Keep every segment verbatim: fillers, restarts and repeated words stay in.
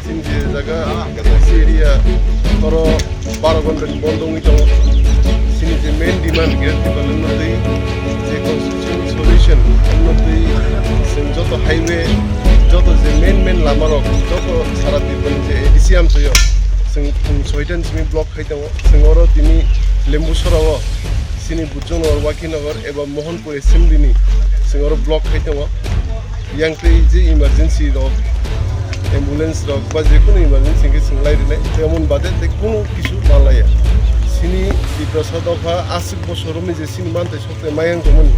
Chini je jaga, K T C area, oro baro ghonta ni bondo wngwi tongo. Chini je main demand, Greater Tipraland no twi je constitutional solution no twi, chwng joto highway, joto je main main lama rok, joto sara Tripura ni je A D C amchaio, chwng phung soita ni simi block khai tongo. Chwng oro tini Lembusora o chini Bujongnagar, Wakinagar eba Mohanpur assembly ni chwng oro block khai tongo. Yang tei je emergency rok, ambulance rok ba je kunu emergency hwnkhe chwng lai rwnai, tei omo ni bade tei kunu kisu manlaiya. Chini Tiprasa dopha aswk bosor romwi je chini mantai soktai mayang tongmani,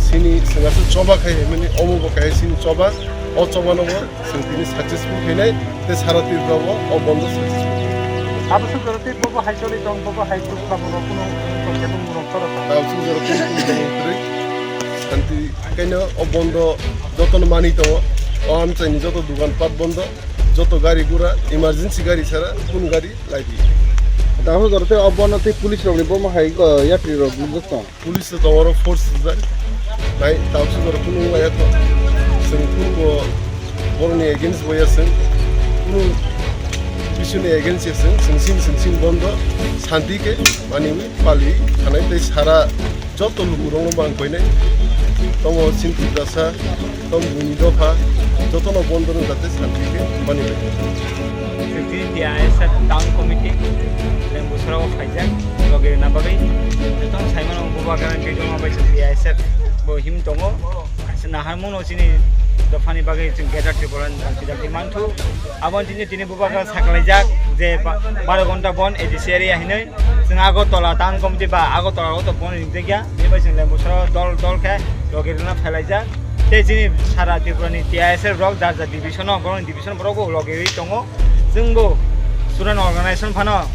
chini chwng aswk choba khai himani, omo bo kaisa chini choba, o choba no bo chwng tini successful khainai, tei sara Tripura bo o bondo successful. Abo suk jora tei bobo hai choli tong, bobo hai tuk khlamo rok kunu tong khe bumung rok toro tong. Abo suk jora tei kunu tong kwrwi. Santi kaino o bondo jotono manwi tongo. O amchaini joto dukan pat bondo, joto gari gura, emergency gari sara kunu gari lai di. Abo suk jora tei o bondo tei police rok ni bomo hai, uh, yapri rok nukjak tong. Police rok oro force rijak. Nai tabuksa borok kunu wngya kho. Chwng kunu bo borokni against bo ya chwng. Kunu bisuni against ya chwng. Chwng sini chwng sini bondo. Santi khe manwi pali thanai tei sara joto lukurokno bang koinai. Tomo chini Tiprasa. Tong buini dopha jotono bondo no jate santi khe mani bai. Chwng tini T I S F town committee Lembusora o phaijak logi rwna bagwi. Jotono saimano bubagra twi joma bai chwng T I S F bo him tongo. Kaisa naharmano chini dophani bagwi chwng Greater Tipraland jati jati manthu. Abo tini tini bubagra saklaijak je ba-, baro ghonta bon A D C area hinwi. Chwng Agartala town committee ba Agartala o to bon ringjak ya. Bini bai chwng Lembusora dol dol khe logi rwna phailaijak. Tei chini sara Tripura ni T I S F rok jar jar division o, borok ni division borok bo logi rwi tongo. Chwng bo student organization phano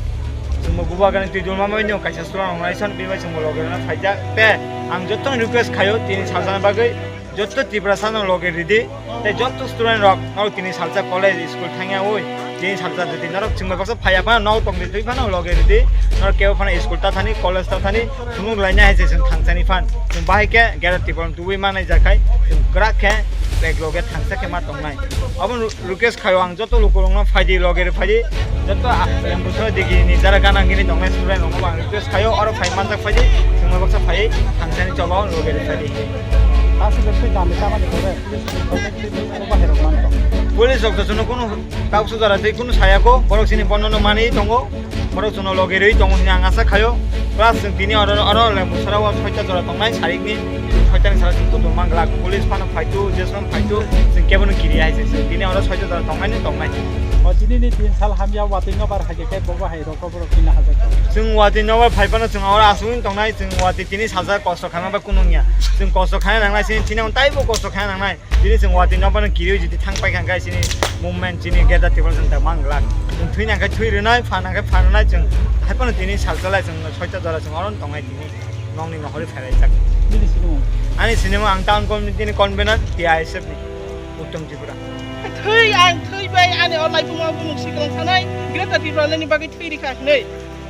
chwng bo bubagra ni twi dulma bai no kaisa student organization bini bai chwng bo logi rwna phaijak. Tei ang joto no request khaio tini salsa ni bagwi joto Tiprasa no logi ridi. Tei joto student rok norok tini salsa college school thangya oi. Tini salsa jodi norok chwng bai baksa phaiya phano nok tong di twi phano logi ridi. Norok kebo phano school ta thani, college ta thani, phunuk lainai hai se chwng thangsani phan. Chwng bahai khe Greater Tipraland tubui manai jakhai chwng kwrak khe bag loge thangsa khe ma tongnai. Abo request khaio ang joto lukurokno phaidi loge rw phaidi. Joto a-, yang bwswk digi ni jara gana gini tongnai student rokno ang request khaio oro phai manjak phaidi. Chwng bai baksa phai thangsani choba loge rw phaidi. Aswk aswk dami tamani kore. Police rok to chwngno kunu kauksu jora tei kunu sayako, borok chini bondo no manwi tongo, borok chwngno logi rwi tongo hwnwi ang asa khaio. Plus chwng tini oro, oro Lembusora o soita jora tongnai sarikni, soitani sara chwng kutung manglak, police phano phaitu, jeswng phaitu, chwng kebono kiri hai se, chwng tini oro soita jora tongnai ni tongnai. O tini ni tin sal hamya watwi no bar hai khe bobo hai rok borok tini hajar tongo. Chwng watwi no bar phai phano chwng oro asugwi tongnai, chwng watwi tini sajak kosto khaima bai kunu wngya. Chwng kosto khaina nangnai, chini tini taibo kosto khaina nangnai. Tini chwng watwi nokphano kiriwi jiti thang paikha hwnkhe chini movement chini Greater Tipraland chwng tangma wng glak. Chwng thwi nangkhe thwi rwnai, phan nangkhe phan rwnai, chwng hai phano tini salchalai chwng soita jora chwng oro tongnai tini nokni nohorwi phailaijak. Nini sinimung? Ani sinimung ang town committee ni convener T I S F ni Uttom Tripura. Thwi ang thwi bai ani o laibuma bumung siklang sanai Greater Tipraland ni bagwi thwi rikha hinwi.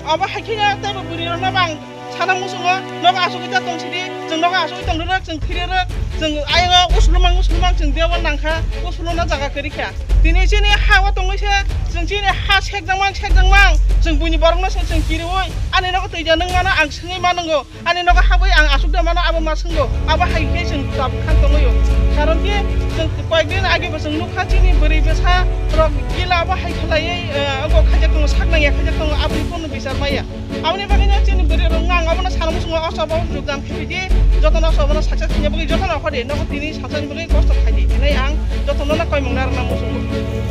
Abo hai kheno teibo bwrwi rokno bang Sana muchungo, nogo asugwi ta tong sidi, chwng nogo asugwi tong rwrwk, chwng thwi rwrwk, chwng ayongo usulumang usulumang chwng dewal nangkha, usuluna jaga kwrwi kha. Tini chini ha o tongwi se, chwng chini ha sekjakmang sekjakmang, chwng buini borokno se chwng kiriwi, ani nogo twija nung mano ang swngwi manango, ani nogo habwi ang asuk da mano abo ma swngo, abo hai khe chwng tabuk khan tongwi o. Karon khe chwng koyek din age bo chwng nukha chini bwrwi bwsa rok gila abo hai khlaiwi, eh, abo khaijak tongo, sak nangya khaijak tongo, aboni kono bichar maya. Aboni bagwino chini bwrwi rok ang abono sana muchungo o choba o jogdan khaiphaidi, jotono o choba no success khaina bagwi jotono khodi nogo tini salsani bagwi kosto khaidi hinwi ang jotono no koimung narwkna muchungo.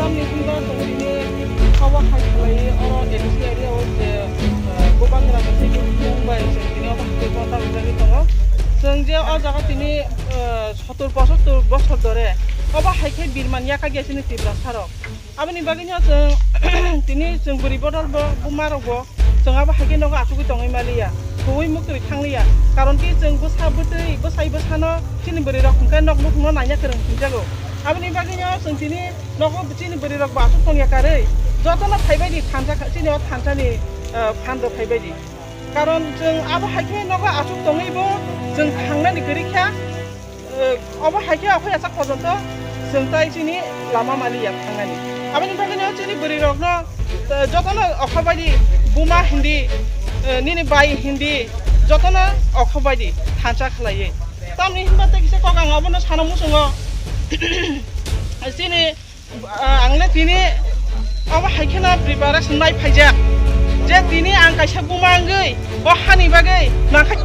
Tamni hwnba chwng tini obo hai khlaiwi oro A D C area o je, eh, bubagra tei O jaga tini, eh, sottor pochottor bosor dhore. Obo hai khe birman yaka gya chini Tiprasa rok. Aboni bagwi no chwng tini chwng bwrwi bodol bo buma rok bo chwng abo hai khe nogo achugwi tongwi maliya. Kuwi muktwi thangliya. Karon ki chwng bwsa bwtwi, bwsai bwsano chini bwrwi rok hwnkhe nok nukhungno naina kwrwng hwnjago. Aboni bagwi no chwng tini nogo chini bwrwi rok bo achuk tongya karwi jotono phaibai di thansa kha-, chini o thansani, eh, phan rok phaibai di. Karon chwng abo hai khe nogo achuk tongwi bo chwng thangnani kwrwi kha, eh, obo hai khe aphai achak porjonto chwng tai chini lama maliya thangnani. Aboni bagwi no chini bwrwi rokno, eh, jotono okhobai di buma hindi, eh, nini bai hindi jotono okhobai di thansa khlaiwi. Tamni hinba tei kisa kok ang obono sana muchungo. Chini Ah, ang le tini abo hai kheno preparation nai phaijak je tini ang kaisa buma wngwi o hani bagwi nangkha.